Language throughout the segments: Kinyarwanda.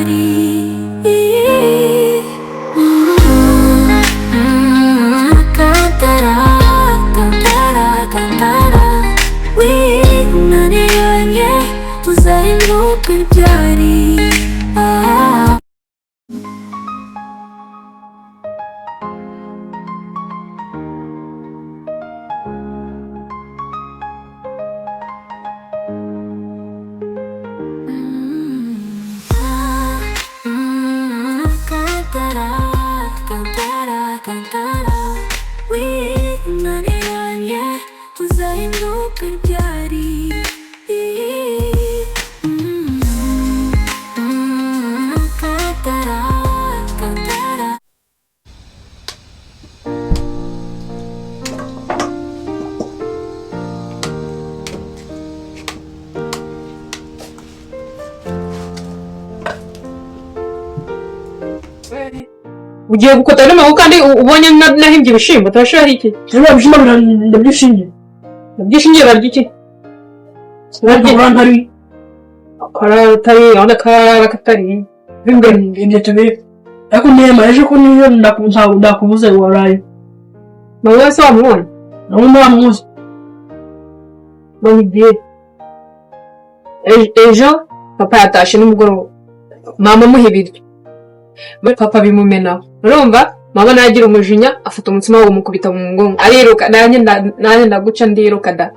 ryari. Tantara, tantara, tantara. Winaniranye tuzahinduka ryari? Ah. Tantara, tantara, tantara. Winaniranye tuzahinduka ryari? Tantara, tantara. Ugiye gukota n'amaboko kandi ubonye nahimbye ibishimbo, turashiraho iki? Biriya bishyimbo ndabyishimiye. Ndabyishingiye, barya iki? Barya ntari. Karara utari urabona karara katari. Ibyo tubiri ariko nema ejo ko niyo ntabwo ndakubuze waraye. Mama wese wamubonye? Nawe ntamuzi. Bamubwiye ejo papa yatashe nimugoroba, mama amuha ibiryo, papa bimumenaho. Urumva mama nagira umujinya, afata umutsima wo mukubita mu mugongo, ariruka. Nanjye nanjye ndaguca ndiruka da,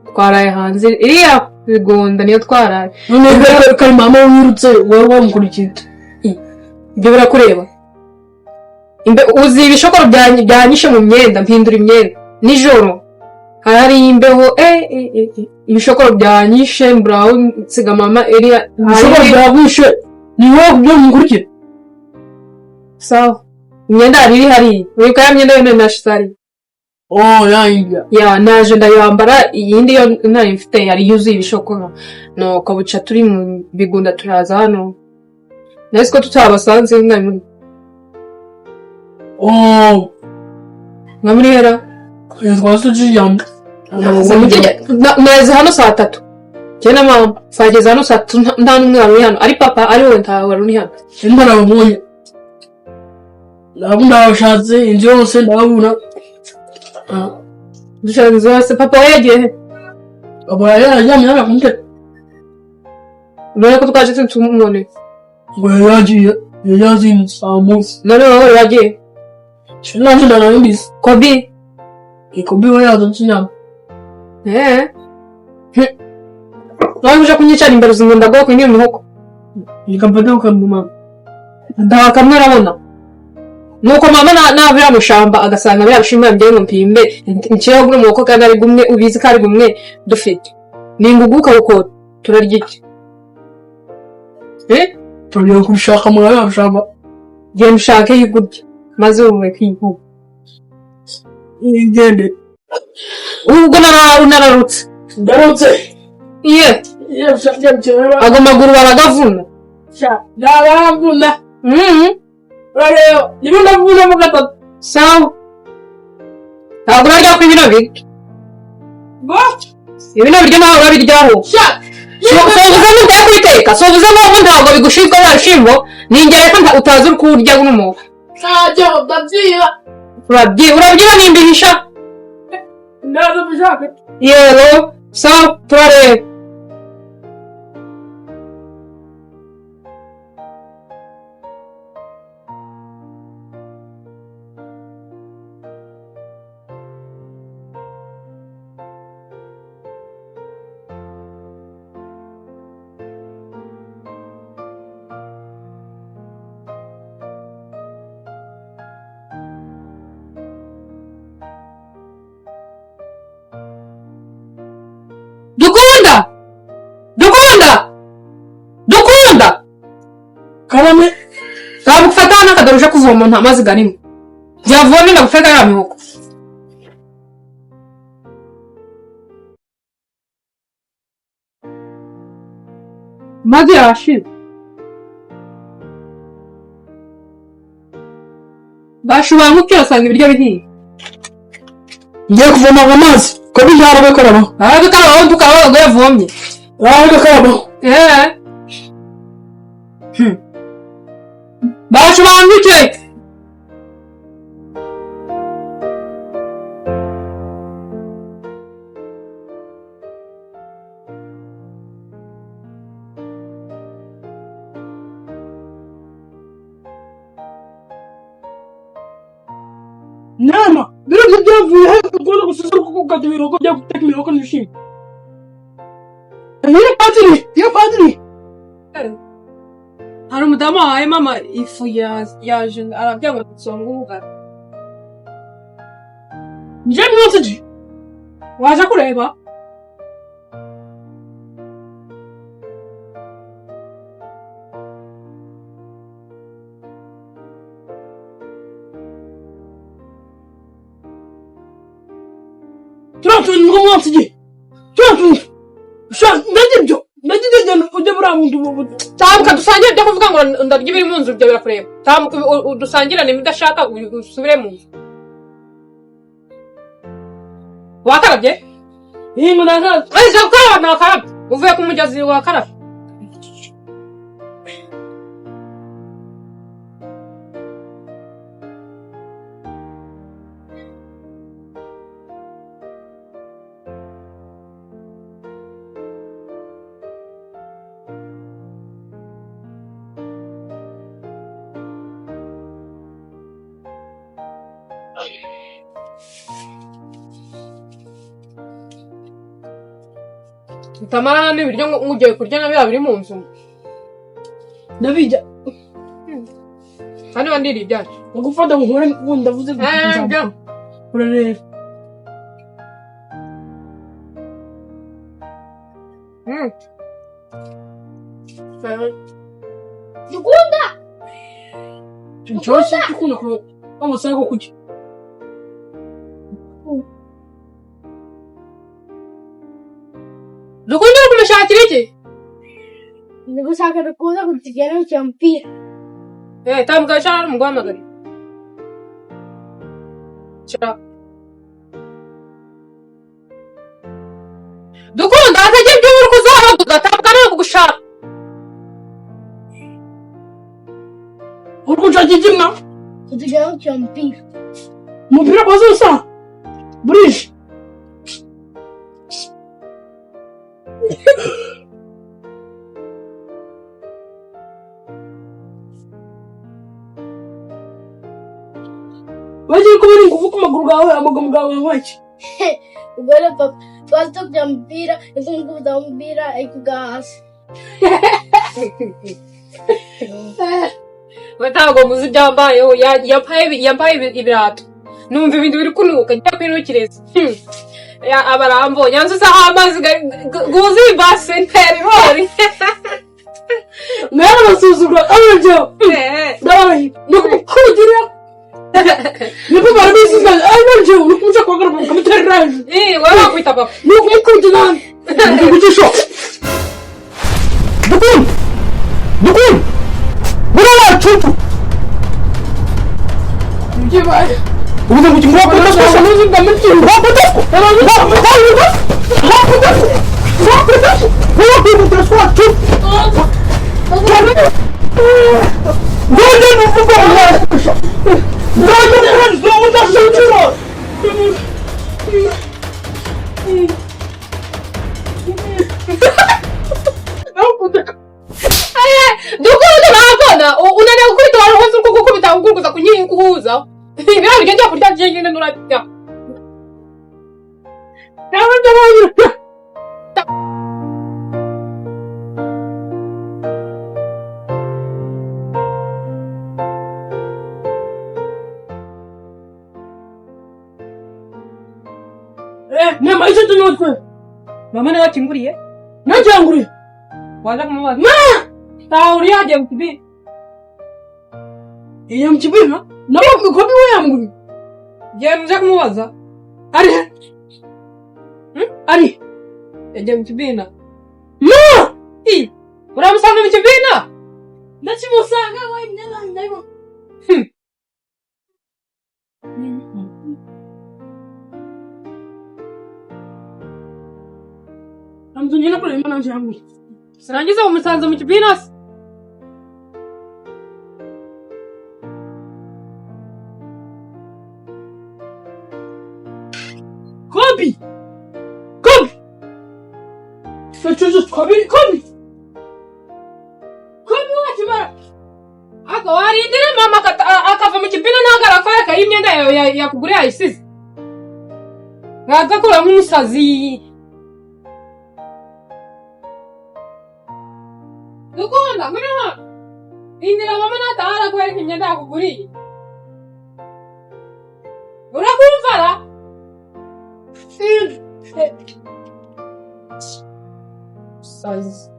twaraye hanze iriya bigunda niyo twaraye. None kari mama wirutse, wowe wamukurikiye? Ibyo birakureba. Uzi ibishokoro byanyishe mu myenda, mpindura imyenda nijoro, hari hariyo imbeho, ibishokoro byanyishe, mburaho nsiga mama iriya. Ibishobora byagwishe ni wowe byo mukurikiye. Sawa, imyenda yari iri hariya, wibuka ya myenda yo nashize hariya? Oh, ya ya. Ya, naje ndayambara, iyindi yo ntari mfite yari yuzuye ibishokoro, nuko buca turi mu bigunda turaza hano, nahise ko tutabasanze mwari muri Oh. Mwa muri hera. Iyo twase turyamye. Naze hano saa 3 njye na mama twageze hano saa 3, nta n'umwe wari uri hano, ari papa ari wowe, ntawe wari uri hano. Simba nababonye, ntabwo ndabashatse inzu yose ndababura. Ah. Dushaka inzu yose, papa we yagiye he? Aba yaryamye hano ku ntebe. Urabona ko twaje tumubone. Ngo yari yagiye, yari yazinze saa munsi. None wowe wari wagiye? Sinanjye ndanabizi. Kobi? Ikobi we yaza nsinyama. Eh. Nawe uje kunyicara imbere, uzi ngo ndaguha ku mihogo. Nikamfata ukamuma. Ndaha kamwe arabona. Nuko mama nabira mushamba agasanga biriya bishimbo yambwiye ngo mpimbe nshyireho guno muhoko, kandi ari gumwe, ubizi ko ari gumwe dufite. Ni ingugu ukawukota, turarya iki? Eh? Tugiye kubishaka muri ya shamba. Genda ushake yigurya maze wubake igihugu. Igende. Ubwo nararutse. Ndarutse. Iye, Iyo byo. ago maguru baragavuna. Sha ndabavuna. Urareba niba ndavuna mo gatatu. Sawa. Ntabwo urarya kuri bino biryo. Ngo? Ibino biryo nawe urabiryaho. Sha. So uvuze ngo utaye kubiteka, so uvuze ngo ntabwo bigushizwe bya bishyimbo, ni ingereka utazi uri kurya guno muhoko. Ntajya ndabyiba. Urabyiba nimbihisha. Ndaza mbishaka. Yego, sawa, turareba. Dukunda! Dukunda! Dukunda! Karame. Ntabwo ufata hano akadobo uje kuvoma, nta mazi garimo. Byavomye ndagufeka ya mihogo. Mazi yashize. Bashoboye nk'uko usanga ibiryo bihiye. Ngiye kuvoma amazi ko bijyana bikaraba. Arabikaraba wowe, tukaba ubwo yavomye. Arabikaraba. Eh. Bacu banguke. Nama biriya bintu byavuye he ukunda gusuza gukata ibiroko byo guteka ibiroko n'ibishyimbo. Niyo padiri, niyo padiri. Hari umudamu wahaye mama ifu yaje arabwira ngo nsonge ubugari. Njye mwose waje kureba. Turiya tuntu mwose igihe. Turiya tuntu. Ndajya ibyo. Ndajya ibyo ujya buriya buntu. Tambuka dusangire ibyo kuvuga ngo ndarya ibiri mu nzu ibyo birakureba. Tambuka dusangirane niba udashaka usubire mu nzu. Wakarabye? Iyi ngo ndakaza. Ese gukaraba ntakarabye. Uvuye ku mugezi wakarabye. Utamara hano ibiryo ngo ugiye kurya na biriya biri mu nzu. Ndabijya. Hano ndiri ibyacu. Ngufata ngo nkore ndavuze. Byo. Urareba. Dukunda. Cyose gikunda ko amasaha yo kurya. Dukunda uri kumushakira iki? Ndi gushaka Dukunda ngo tugende gukina umupira. Tambuka wicara hano muguhamagare. Dukunda atajya ibyo uri kuzabaguza tambuka ntabwo gushaka. Uri kunshakira iki mwa? Tugende gukina umupira. Umupira kwa zose? Burije. Wagiye kubona ingufu ku maguru gawe, amaguru gawe waki. Ubwo rero papa twaje tukina umupira, ese nkubita umupira ariko hasi. We ntabwo muzi ibyambayeho, yampaye ibirato. Numva ibintu biri kunuka, njya kwinukiriza. Abarambonye, yansusaho amazi guzuye ibase ntera ibori. Nawe arabasuzugura, ababyeyi. Ndabaye, ni ukumukugira. Niko barabiziza, ababyeyi, ni ukumuca kwa garama, ukamutera hejuru. Wowe wakwita papa. Ni ukumukubita nabi. Ni ukugisho. Dukunda! Dukunda! Buriya wacucu! Ibyo Ubuze ngo wakunda siko? Wakunda siko? Wakunda siko? Wakunda siko? Wakunda siko wacucu! Ngoja nuvuga ngo Ngoja nuvuga ngo Dukunda ntabona unaniwe gukubita wari uzi uko gukubita uguruguza kuhuza. Biriya biryo njya kurya njyenyine nurarya. Nema icyo tunywa twe. Mama nawe akinguriye? Nakinguriye. Waza kumubaza. Ma! Uri yagiye mu kibi. Iyo mu kibi na? Nabo ko biwe yamguriye. Giye muze kumubaza. Ari he? Ari. Yagiye mu kibina. Ma! I. Uramusanga mu kibina? Ndakimusanga we ndayo. Amzungina kure imana nje yangu. Sinangiza umusanze mu kibina se. Kabi. Kabi. Secuzu kabi kabi. Kabi wakimara. Ako warindira mama akava mu kipina ntabwo arakwereka imyenda yawe yakuguriye ayisize. Agakuramo umusazi. Dukunda ngwino hano. Indira mama nataha arakwereka imyenda yakuguriye. Urakumva ra? Sazi.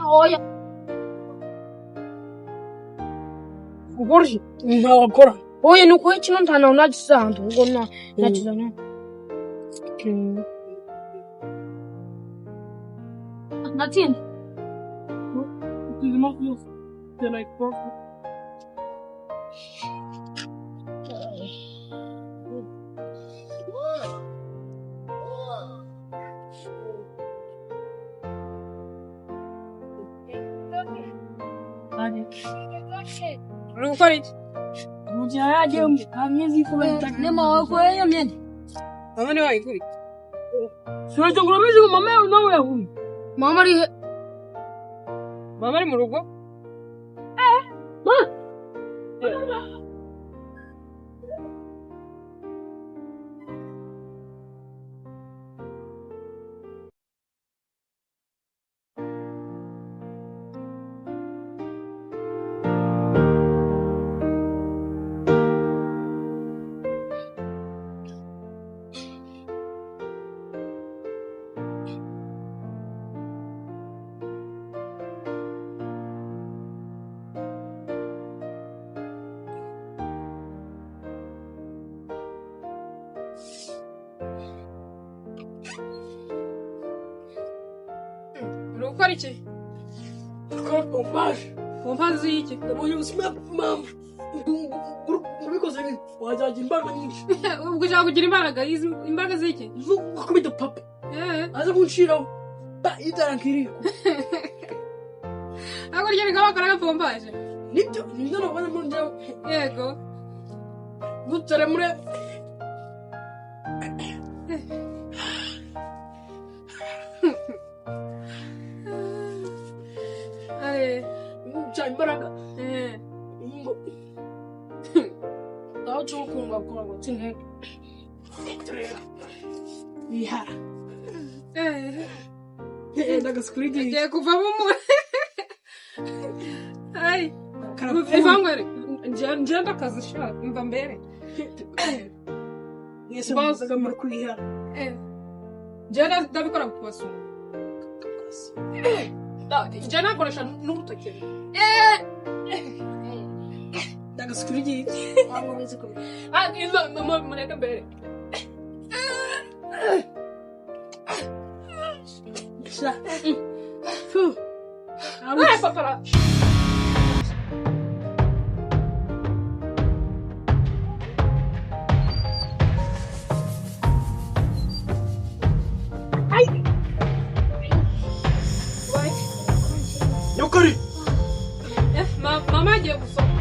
Oya. Gukora iki? Ntawe akora. Oya ni ukuri kino ntana unagisanzwe ubwo na nakizana. Natsinda. Uri gukora iki? Mama niwe wayiguriye. Mama yawe nawe yahuye. Mama ari he? Mama ari mu rugo. Uri gukora iki? Gukora pompaje. Pompaje y'iki? Ndabonye ubuzima mama. Ubikoze wazagira imbaraga nyinshi. Ubwo ushaka kugira imbaraga imbaraga z'iki? Zo gukubita papa. Aza kunshiraho. Ba idarankiriye. Ntabwo ryo bikaba bakora pompaje. Nibyo nibyo nabona muri njyewe. Yego. Gutere muri imbaraga. Ngo Aho tukunga gukora ngo tinteke. Bihara. Ndagasikuri igihe. Agiye kuvamo umu. Ai. Ivangwere. Njye ndakazishaka mva mbere. Mwese muzaga muri kwihara. Njye ndabikora kubasura. Njye nakoresha n'urutoki. Ndagasikuri igihe. Ah, izo mureke mbere. Sha. Fu. Ai, papa. Nyokori. Mama agiye gusoma.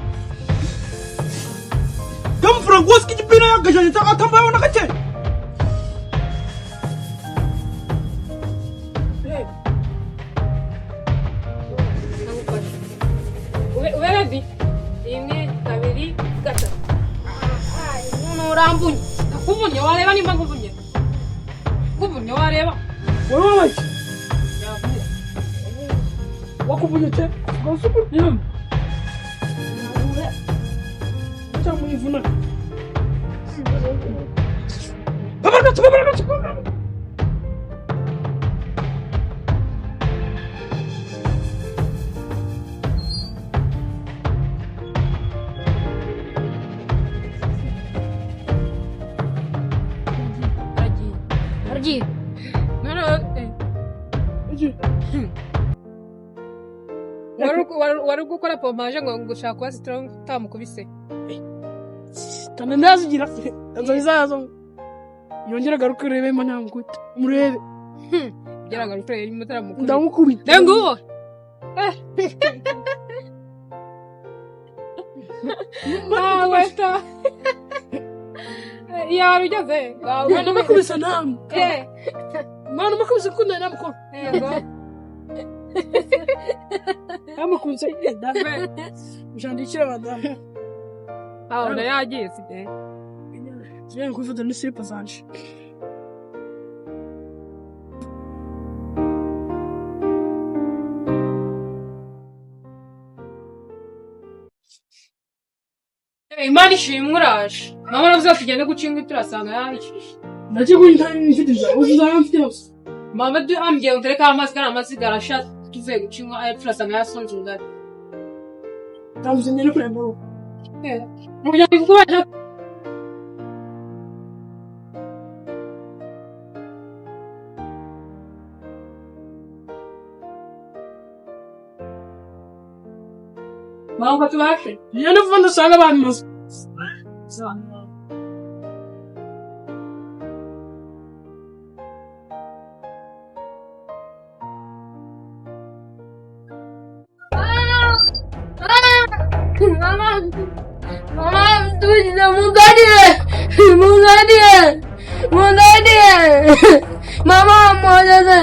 Gamfura rwose igipina yagajanye atambayeho na gake. Ndagufasha. Ube ready? 1, 2, 3. None uramvunye. Ndakuvunye wareba nimba nkuvunye. Nkuvunye wareba. Wowe wabaye. Wakuvunye te? Gasuku. Cyangwa ivuna. Baba gato baba gato. Twagiye. Noneho wari gukora pompaje ngo gushaka kuba strong utamukubise. Tanda ndazigira azaza yongera agaruke urebe mba ntamukubita murebe. Byaraga ruteye mutaramukubita. Ndamukubita. Nguwo. Nawe ta. Yari ugeze. Mwana makubise namwe. Mwana makubise kunda namukora. Yego. Namukunze jandikira abadamu. Aho yagiye sike. Ziriya kwifata ni silipa zanje. Imana ishimwe uraje. Mama navuze tugende guca inkwi turasanga yahishe. Nakiguye nta mfite inzara, uzi inzara mfite yose. Mama ambwiye ngo ntereke amazi kandi amazi garasha tuvuye guca inkwi ayo turasanga yasonje ubugari. Ndamuze ngende kureba mu rugo. Kugira ngo ikubaje. Mama ngo tubashe. Ngende vuba ndasanga bamaze. Mama, mama, tugize munzaniye, munzaniye, munzaniye. Mama, mwohereze.